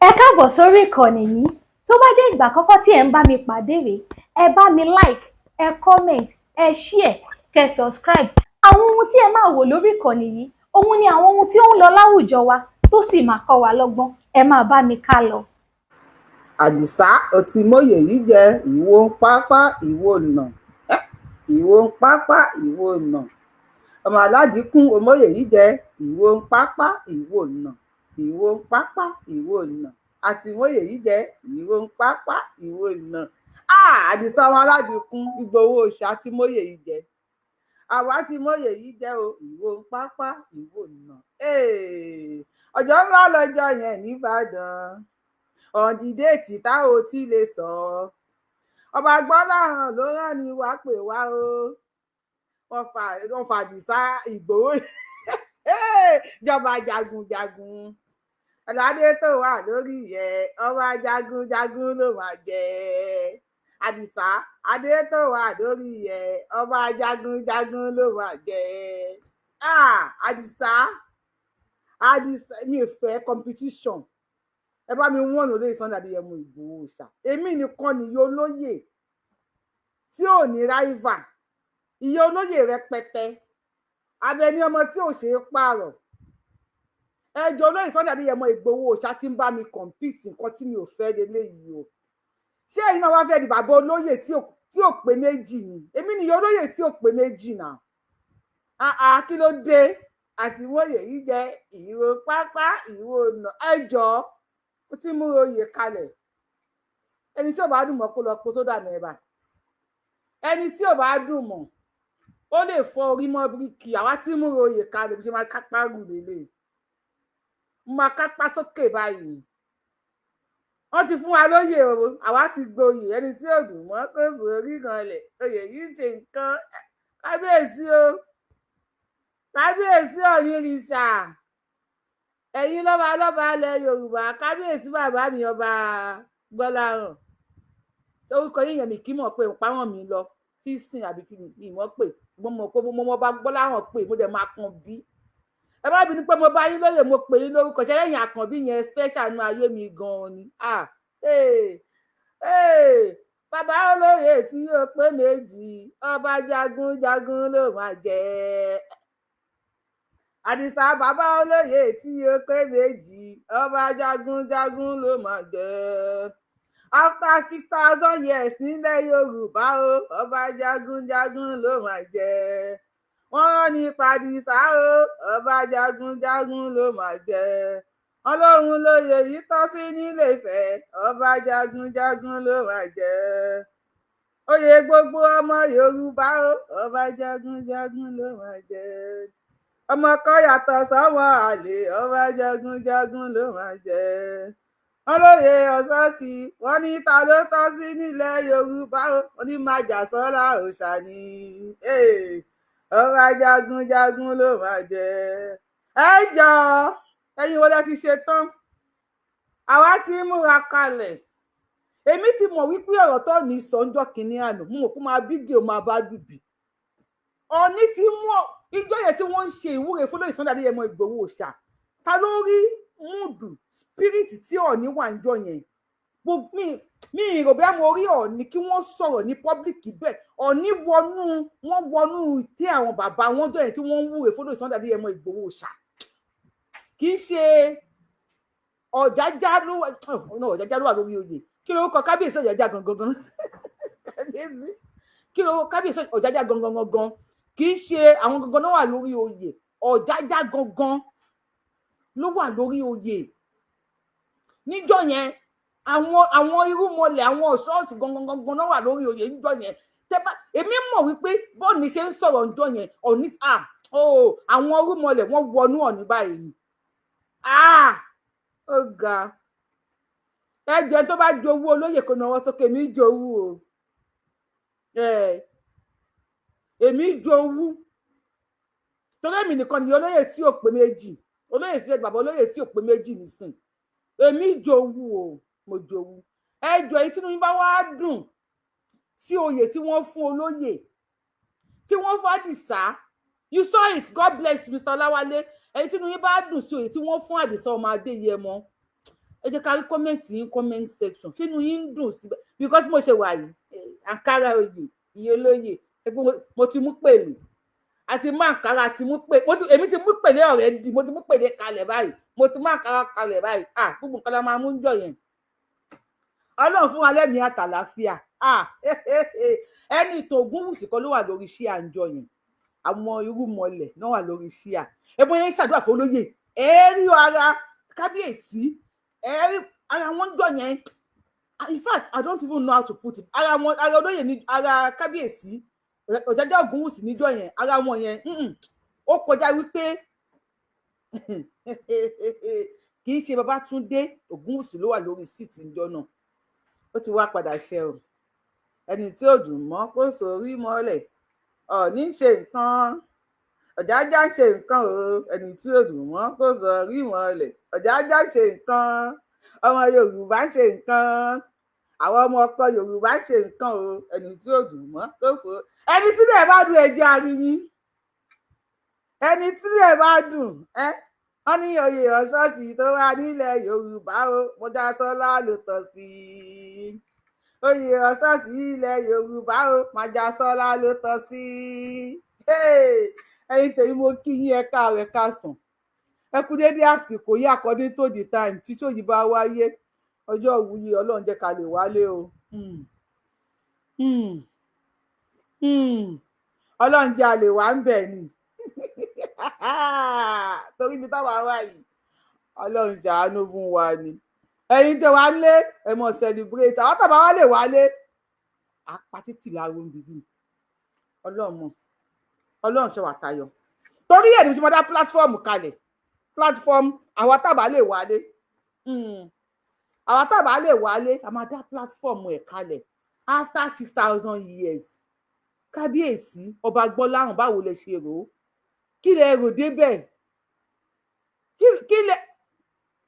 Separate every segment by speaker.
Speaker 1: Ẹ káàbọ̀ sórí ìkànnì yìí. Tó bá jẹ́ ìgbà àkọ́kọ́ tí ẹ̀ ń bá mi pàdé rèé, ẹ bá mi like, ẹ comment, ẹ share, kẹ subscribe. Àwọn ohun tí ẹ máa wò lórí ìkànnì yìí, òun ni àwọn ohun tí ó ń lọ láwùjọ wa tó sì máa kọ́ wa lọ́gbọ́n. Ẹ máa bá mi ká lọ.
Speaker 2: Àdìsá ó ti mòye yìí jẹ́ ìwọ ń pápá ìwọ nà, ìwọ ń pápá ìwọ nà, ọmọ aládìkún òmòye yìí jẹ́ ìwọ ń pápá ìwọ nà, ìwọ ń pápá ìwọ nà, àti mòye yìí jẹ́ ìwọ ń pápá ìwọ nà. Àdìsá ọmọ aládìkún, Ìgbòho Òòṣà ti mòye yìí jẹ́, àwa ti mòye yìí jẹ́ o, ìwọ ń pápá ìwọ nà. Ọjọ́ ńlá lọ́jọ́ yẹn nìbàdàn, on the date tá ò tí lè sọ, ọba Gbọ́láhàn ló rán ni wá pè wá o. Wọ́n fa Àdìsá Ìgbòho jọba jagunjagun, aládé tó wà lórí ẹ, ọba jagunjagun ló máa jẹ. Àdìsá, adé tó wà lórí ẹ, ọba jagunjagun ló máa jẹ. Àdìsá, Àdìsá, mi ò fẹ́ competition. Ẹ bá mi wọ́n lórí Sunday Adéyẹmọ Ìgbòho Òòṣà. Èmi nìkan nìyí olóyè tí ò ní rival, ìyá olóyè rẹpẹtẹ, Abẹni ọmọ tí ò ṣeé pààrọ̀. Ẹjọ, olóyè Sunday Adéyẹmọ Ìgbòho Òòṣà ti ń bá mi compete, nǹkan tí mi ò fẹ́ leléyìí o. Ṣé ẹ̀yin náà wá fẹ́ di bàbá olóyè tí ò pé méjì ni? Èmi nìyí olóyè tí ò pé méjì náà. Àà, kí ló dé? Àti mòye yìí jẹ ìwò pápá ìwò nà. Ẹjọ, ó ti mú oyè kalẹ̀. Ẹni tí ò bá dùn mọ́, kó lọ po sódà mẹ́ba. Ẹni tí ò bá dùn mọ́, ó lè fọ orí mọ́ bíríkì. Àwa tí mú oyè kalẹ̀, bí ṣe máa kápá rù lélẹ̀, máa kápá sókè báyìí. Wọ́n ti fún wa lóyè o, àwa ti gboyè. Ẹni tí ò dùn mọ́, kó sórí kanlẹ̀. Oyè yìí ń ṣe nǹkan. Kábíyèsí o, kábíyèsí Ọ̀nìrìṣà, ẹ̀yin lọ́ba lọ́ba ilẹ̀ Yorùbá, kábíyèsí bàbá mi, ọba Gbọ́láhàn. Orúkọ yíyan mi kí mọ̀ pé pàwọn mi lọ fíìsìn àbí kí mi mọ̀ pé mo mọ̀ pé mo mọ̀ bá Gbọ́láhàn pé mo dẹ̀ máa kàn bí. Ẹ má bínú pé mo bá yín lóye, mo pè yín lórúkọ ṣẹlẹ̀ yín. Àkànbí yẹn special nú ayé mi gan-an ni. Ah, hey, bàbá olóyè tí ó pé méjì, ọba jagunjagun ló máa jẹ. Àdìsá, bàbá olóyè tí ó pé méjì, ọba jagunjagun ló máa jẹ. After 6,000 years nílẹ̀ Yorùbá o, ọba jagunjagun ló máa jẹ. Wọ́n ní pàdísà o, ọba jagunjagun ló máa jẹ. Ọlọ́run lóye yìí tọ́ sí nílé Ifẹ̀, ọba jagunjagun ló máa jẹ. Oyè gbogbo ọmọ Yorùbá o, ọba jagunjagun ló máa jẹ. Ọmọ kan yàtọ̀ sọ́mọ àlè, ọba jagunjagun ló máa jẹ. Olóyè ọ̀sọ́sì, wọ́n ní ta ló tọ́ sí nílẹ̀ Yorùbá o? Wọ́n ní májàsọ́lá òòṣà ni, ọba jagunjagun ló máa jẹ. Ẹ jọ, ẹ̀yin wo lẹ ti ṣe tán? Àwa ti ń múra kalẹ̀. Èmi ti mọ̀ wípé ọ̀rọ̀ tó ní sọ́njọ́ kìíní àná, mo mọ̀ kó máa bígè, ó máa bá dùbì. Ọ̀ní ti mú ìjọ yẹn tí wọ́n ń ṣe ìwúre fún lóyè Sunday Adéyẹmọ Ìgbòho Òòṣà. Ta ló rí mood, spirit tí Ọ̀ní wà ń jọ yẹn? Mi ìrò bí mo rí Ọ̀ní kí wọ́n sọ̀rọ̀ ní public bẹ́ẹ̀. Ọ̀ní wọnú, wọ́n wọnú ìtẹ́ àwọn bàbá wọn jọ yẹn tí wọ́n ń wúre fún lóyè Sunday Adéyẹmọ Ìgbòho Òòṣà. Kì í ṣe Ọ̀jájá ló wà, Ọ̀jájá ló wà lórí oyè. Kí ló kọ kábíyèsí Ọ̀jájá gangan gan? Kábíyèsí, kí ló kábíyèsí Ọ̀jájá gangan gangan? Kì í ṣe àwọn gangan náà wà lórí oyè, Ọ̀jájá gangan ló wà lórí oyè níjọ́ yẹn. Àwọn irúnmọlẹ̀, àwọn ọ̀ṣọ́ọ̀ṣì gangan gangan náà wà lórí oyè níjọ́ yẹn. Tẹ́bá èmi mọ̀ wípé bọ́ọ̀nì ṣe ń sọ̀rọ̀ níjọ́ yẹn, Ọ̀ní, ah oh, àwọn irúnmọlẹ̀ wọ́n wọnú Ọ̀ní báyìí ni. Ah, ó ga. Ẹ jẹ́ tó bá jowú olóyè kò náwó sókè. Mi jowú o, èmi jowú torí èmi nìkan ni olóyè tí ò pé méjì, olóyè sí bàbá olóyè tí ò pé méjì nìsín. Èmi jowú o, mo jowú. Ẹ jọ, èyí tínú yín bá wá dùn sí oyè tí wọ́n fún olóyè, tí wọ́n fún Àdìsá, you saw it, God bless you, Mr. Ọláwálé. Èyí tínú yín bá dùn sí oyè tí wọ́n fún Àdìsá ọmọ Adéyẹmọ. Ẹ jẹ́ ká rí comment yín, comment section. Ṣé inú yín ń dùn síbẹ̀? Because mo ṣe wà yìí, àǹkárá oyè iye olóyè, mo ti mú pèlè àti mú àǹkárá àti mú pè, èmi ti mú pèlè already. Mo ti mú pèlè kalẹ̀ báyìí, mo ti mú àǹkárá kalẹ̀ báyìí. Ah, gbogbo nǹkan la máa mú jọ yẹn. Ọlọ́run fún wa lẹ́mìí àtàlàáfíà. Ah, ẹni tó Ògúnwùsì kan ló wà lórí iṣẹ́ àǹjọ yẹn, àwọn irúmọlẹ̀ náà wà lórí iṣẹ́ à ẹbọn yẹn ń ṣàdúrà fún olóyè. Ẹ rí ara kábíyèsí, ẹ rí ara wọn jọ yẹn. In fact, I don't even know how to put it. Ara wọn, ara olóyè ní, ara kábíyèsí Ọ̀jájá Ògúnwùsì níjọ́ yẹn, ara wọn yẹn, ó kọjá wípé kì í ṣe Babátúndé Ògúnwùsì ló wà lórí seat níjọ́ náà. Ó ti wá padà ṣe o. Ẹni tí ò dùn mọ́ kó sórí mọ́lẹ̀. Ọ̀ọ́ni ń ṣe nǹkan, Ọ̀jájá ń ṣe nǹkan o. Ẹni tí ò dùn mọ́ kó sórí mọ́lẹ̀. Ọ̀jájá ń ṣe nǹkan, ọmọ Yorùbá ń ṣe nǹkan, àwọn ọmọ ọkọ Yorùbá ń ṣe nǹkan o. Ẹni tí ò dùn mọ́ kó fò. Ẹni tí lè bá dùn, ẹjẹ àríyìn. Ẹni tí lè bá dùn ẹ, wọn ní oyè ọ̀ṣọ́ọ̀ṣì tó wà nílẹ̀ Yorùbá o, Mọ́jàsọ́lá ló tọ́ sí i. Oyè ọ̀ṣọ́ọ̀ṣì ilẹ̀ Yorùbá o, Májàsọ́lá ló tọ́ sí i. Ẹ̀yin tèmi, mo kí yín, ẹ káàárọ̀, ẹ káàsán, ẹ kú déédéé àsìkò yìí, according to the time tí tòyí bá wáyé. Ọjọ́ ìwúyè, Ọlọ́run jẹ́ ká lè wálé o. Ọlọ́run jẹ́ a lè wá ń bẹ̀ ni, torí ibi táwa wà yìí, Ọlọ́run ṣàánú fún wa ni. Ẹ̀yin tẹ́ wá lé, ẹ mọ̀ celebrate. Àwọn tàbá wá lè wálé, apá títì láàrú bíbí. Ọlọ́run mọ̀, Ọlọ́run ṣe wà tayọ. Torí ẹ̀ ní mo ti máa dá platform kalẹ̀, platform àwọn tábà lè wálé. Àwọn tábà lè wálé, a máa dá platform ẹ̀ kalẹ̀ after 6,000 years. Kábíyèsí ọba Gbọ́láhàn, báwo lẹ ṣe rò ó? Kí lẹ rò débẹ̀? Kí lẹ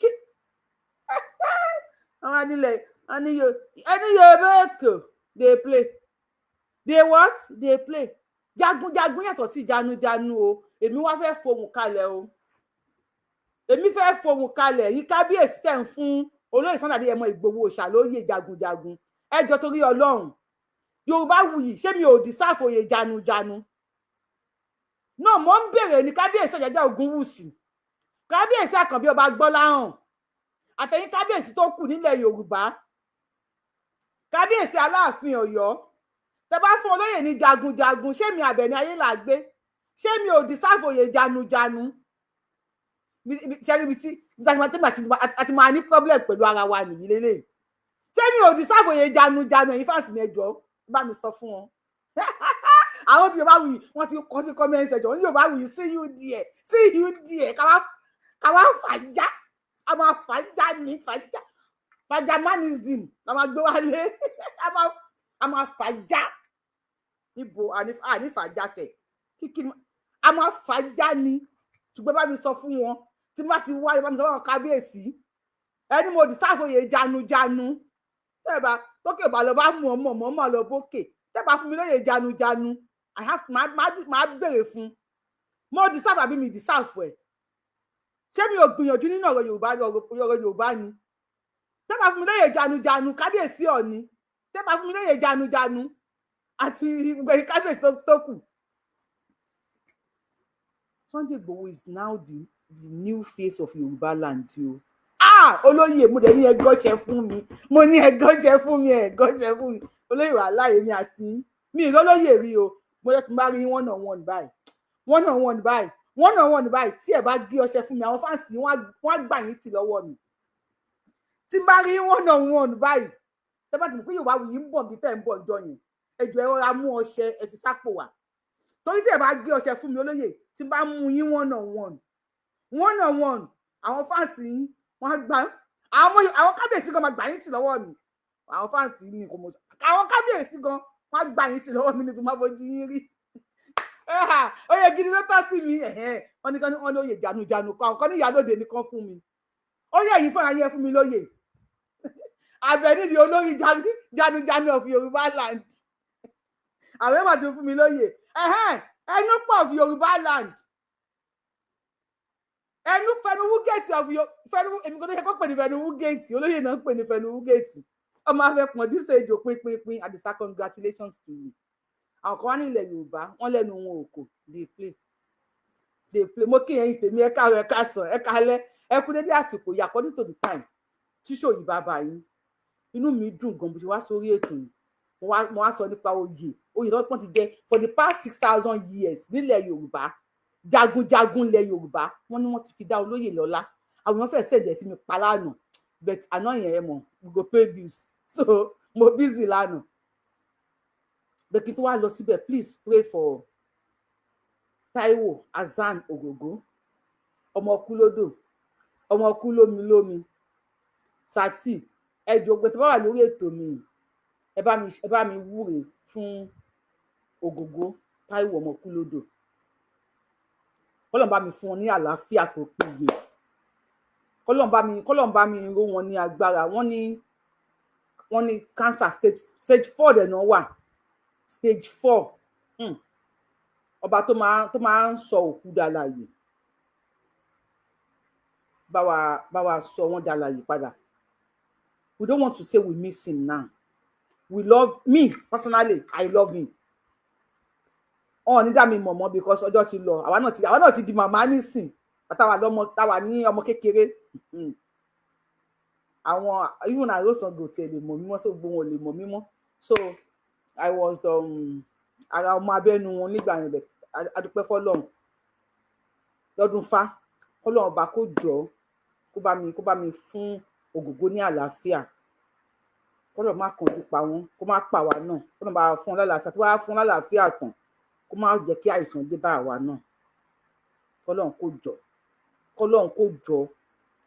Speaker 2: kí àwọn anílẹ̀ ẹni Yorùbá èkó dey play, dey what, dey play. Jagunjagun yàtọ̀ sí janujanu o. Èmi wá fẹ́ fohùn kalẹ̀ o, èmi fẹ́ fohùn kalẹ̀ yìí. Kábíyèsí tẹ̀ ń fún olóyè Sunday Adéyẹmọ Ìgbòho ṣàlóyè jagunjagun, ẹ jọ̀ọ́, torí Ọlọ́run, Yorùbá wuyì, ṣé mi ò deserve oyè janujanu náà? Mo ń bèrè ní. Kábíyèsí Ọ̀jájá Ògúnwùsì, kábíyèsí Àkànbí ọba Gbọ́láhàn, àtẹ̀yìn kábíyèsí tó kù nílẹ̀ Yorùbá, kábíyèsí Aláàfin Ọ̀yọ́, tẹ bá fún olóyè ní jagunjagun, ṣé mi Àbẹ̀ní ayé là gbé, ṣé mi ò deserve oyè janujanu? Ṣẹ́rí ibi tí àti máa ní problem pẹ̀lú ara wa nìyí lélẹ̀. Ṣé mi ò deserve oyè janujanu? Ẹ̀yin fans mi, ẹ jọ̀ọ́, bá mi sọ fún wọn. Àwọn tí Yorùbá wuyì, wọ́n ti kọ sí comment section ní Yorùbá wuyì, see you there, see you there. Káwá fàájà, a máa fàájà ní fàájà, fàjàmánism la máa gbé wálé. A máa fàájà níbo? Àní fàájà kẹ kíkí, a máa fàájà ni. Ṣùgbọ́n bá mi sọ fún wọn, tí má ti wáyé, bá mi sọ fún wọn, kábíyèsí, ẹni mo deserve oyè janujanu. Tẹ́ẹ̀bá tókè bá lọ bá mú ọmọ mọ́ mọ́ lọ bókè, tẹ́ẹ̀bá fún mi lóye janujanu, I have máa béèrè fún. Mo deserve àbí mi deserve ẹ̀? Ṣé mi ò gbìyànjú nínú ọ̀rọ̀ Yorùbá, ọ̀rọ̀ Yorùbá ni? Tẹ́ẹ̀bá fún mi lóye janujanu, kábíyèsí Ọ̀ní, tẹ́ẹ̀bá fún mi lóye janujanu àti gbogbo kábíyèsí tó kù. Sunday Igboho is now the new face of Yorùbá land o. Ah, olóyè, mo dẹ̀ ní ẹgọ́ṣẹ́ fún mi, mo ní ẹgọ́ṣẹ́ fún mi, ẹgọ́ṣẹ́ fún mi. Olóyè wà láàyè mi àti mi ìrọ́lóyè rí o. Mo yẹ kí n bá rí one on one báyìí, one on one báyìí, one on one báyìí, tí ẹ bá gé ọṣẹ fún mi, àwọn fans wọn á gbà yín tì lọ́wọ́ mi. Tí n bá rí one on one báyìí, tẹ́ bá ti mọ̀ pé Yorùbá wuyì ń bọ̀ bí tẹ́ ń bọ̀ jọ yẹn, ẹ jọ̀ọ́, ẹ rọra mú ọṣẹ, ẹ fi sápò wá, torí tí ẹ bá gé ọṣẹ fún mi, olóyè, tí n bá mú yín one on one, one on one, àwọn fans yín wọ́n á gbà, àwọn kábíyèsí gan máa gbà yín tì lọ́wọ́ mi. Àwọn fans ní kò mọ̀, àwọn kábíyèsí gan wọ́n á gbà yín tì lọ́wọ́ mi ní tó máa fojú yín rí. Oyè gidi ló tọ́ sí mi. Wọ́n ní wọ́n ní oyè janujanu kan, àwọn kan ní ìyálòde nìkan fún mi. Oyè yìí fúnra yẹn fún mi lóyè Àbẹ̀ní ni olórí janujanu of Yorùbá land. Àwọn èèyàn ti fún mi lóyè ẹnu pọ̀ of Yorùbá land. Ẹnu fẹnuwú gate of your fẹnuwú. Èmi kò ní yẹ kó pè ní fẹnuwú gate. Olóyè náà ń pè ní fẹnuwú gate. Ọmọ afẹ pọn dísè ìjò pínpínpín. Àdìsá, congratulations to you. Àwọn kan wá ní ilẹ̀ Yorùbá, wọ́n lẹ́nu wọn ò kò. Dey play, dey play. Mo kí ẹ̀yin tèmi, ẹ káàárọ̀, ẹ káàsán, ẹ káalẹ́, ẹ kú dédé àsìkò yìí, according to the time tíṣò yìí bá bá yín. Inú mi dùn gan bó ṣe wá sórí ètò yìí. Mo wá sọ nípa oyè, oyè tó pọ́n ti jẹ for the past 6,000 years nílẹ̀ Yorùbá. Jagunjagun ilẹ̀ Yorùbá, wọ́n ní wọ́n ti fi dá olóyè lọ́lá. Àwọn èèyàn fẹ́ẹ́ send ẹ̀ sí mi pa lánàá, but àná yẹn, ẹ mọ̀, we go pay bills, so mo busy lánàá. Bẹ́ẹ̀ kí n tó wá lọ síbẹ̀, please pray for Taiwo Hasan Ogogo, ọmọ kú lódò, ọmọ kú lómi lómi sati. Ẹ jọ̀ọ́, gbẹ tó bá wà lórí ètò mi, ẹ bá mi wúre fún Ògògó Táíwò, ọmọ kú lódò. Kọ́lọ́n bá mi fún wọn ní àlàáfíà tó péye, kọ́lọ́n bá mi ró wọn ní agbára. Wọ́n ní cancer stage four dẹ̀ náà wà, stage four. Ọba tó máa ń sọ òkú dàlàyé, bá wa sọ wọ́n dàlàyé padà. We don't want to say we miss him now. We love me personally, I love him. Wọn ò ní dá mi mọ̀ mọ́ because ọjọ́ ti lọ. Àwa náà ti di màmá nísìn, àtàwà lọ́mọ táwa ní ọmọ kékeré. Àwọn even àròsàn tiẹ̀ lè mọ̀ mímọ́, so gbogbo wọn ò lè mọ̀ mímọ́. So I was ara ọmọ abẹ́nu wọn nígbà yẹn. Bẹ̀ adúpẹ́ fọlọ́run lọ́dún fá. Kọ́lọ́run ọba kó jọ, kó bá mi fún Ògògó ní àlàáfíà. Kọ́lọ́run má kánjú pa wọ́n, kó má pa wá náà. Kọ́lọ́run bá fún wọn lálàáfíà, tó bá fún wọn lálàáfíà tán, kó má jẹ́ kí àìsàn dé bá àwa náà. Kọ́lọ́run kó jọ, kó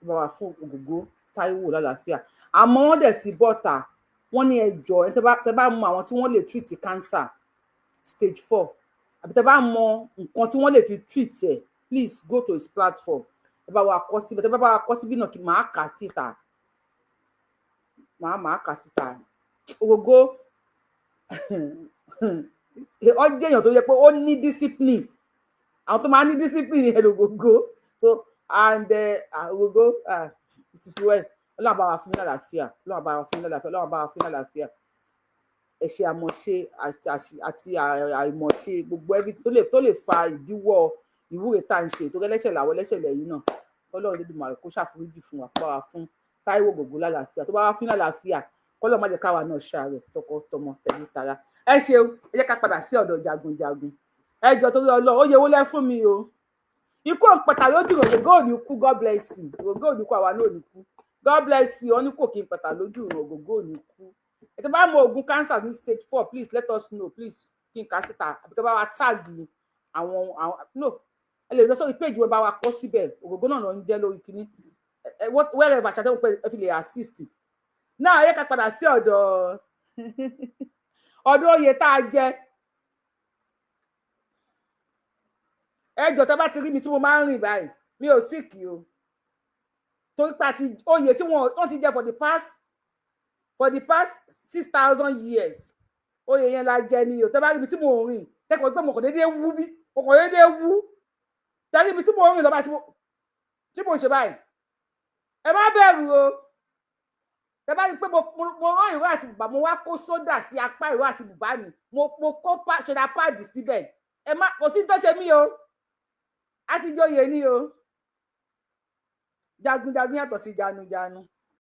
Speaker 2: bá wa fún Ògògó Táíwò lálàáfíà. Àmọ́ wọ́n dẹ̀ ti bọ́ta, wọ́n ní ẹ jọ̀ọ́, ẹ tẹ́ bá mọ àwọn tí wọ́n lè treat cancer stage four, àbí tẹ́ bá mọ nǹkan tí wọ́n lè fi treat ẹ̀, please go to his platform, ẹ bá wa kọ síbẹ̀. Tẹ́ bá wa kọ síbí náà, kí màá kà síta, màá kà síta. Ògògó, ó jẹ́ èèyàn tó yẹ pé ó ní discipline. Àwọn tó máa ní discipline yẹn l'Ògògó. So and Ògògó, it is well. Ọlọ́run bá wa fún ní àlàáfíà, Ọlọ́run bá wa fún ní àlàáfíà, Ọlọ́run bá wa fún ní àlàáfíà. Ẹ̀ṣẹ̀ àmọ̀ṣe àti àìmọ̀ṣe, gbogbo everything tó lè fa ìdíwọ́ ìwúre tá à ń ṣe, tó ẹlẹ́ṣẹ̀ làwọn, ẹlẹ́ṣẹ̀ lẹ́yìn náà. Ọlọ́run Olódùmarè kó ṣàforíjì fún wa, kó bá wa fún Táíwò Ògògó lálàáfíà. Tó bá wá fún lálàáfíà, kọ́lọ́ má jẹ́ káwa náà ṣàárẹ̀, tọkọ tọmọ tẹ̀lé tara. Ẹ ṣeun. Ẹ jẹ́ ká padà sí ọ̀dọ̀ jagunjagun. Ẹ jọ, torí Ọlọ́run, ó yẹ owó lẹ́ fún mi o. Ikú òǹpẹ̀tà lójú, Ògògó ò ní kú. God bless you. Ògògó ò ní kú, àwa náà ò ní kú. God bless you. Ọ ní kò kí n pẹ̀tà lójú, Ògògó ò ní kú. Ẹ tó bá mọ oògùn cancer ní stage four, please let us know, please. Kí n kà síta, àbí tó bá wa tag àwọn no, ẹ lè lọ sórí page wọn, bá wa kọ síbẹ̀. Ògògó náà ló ń jẹ́ lórí kínní, wherever ṣàtẹ̀wò pé ẹ fi lè assist náà. Ẹ yẹ ká padà sí ọ̀dọ̀ oyè tá a jẹ. Ẹ jọ̀ọ́, tẹ́ bá ti rí mi tí mo máa ń rìn báyìí, mi ò sick o, torí pé àti oyè tí wọ́n ti jẹ for the past 6,000 years, oyè yẹn la jẹ ni o. Tẹ́ bá rí mi tí mo rìn, tẹ́kọ̀ọ́ pé mo kàn déédéé wú, bí mo kàn déédéé wú, tẹ́ rí mi tí mo rìn lọ́ba tí mo ṣe báyìí, ẹ má bẹ̀rù o. Tẹ́ bá rí i pé mo rán ìró àti bùbá, mo wá kó sódà sí apá ìró àti bùbá mi, mo kó soda pad síbẹ̀, ẹ má, kò sí tó ṣe mí o. A ti joyè ni o. Jagunjagun yàtọ̀ sí janujanu.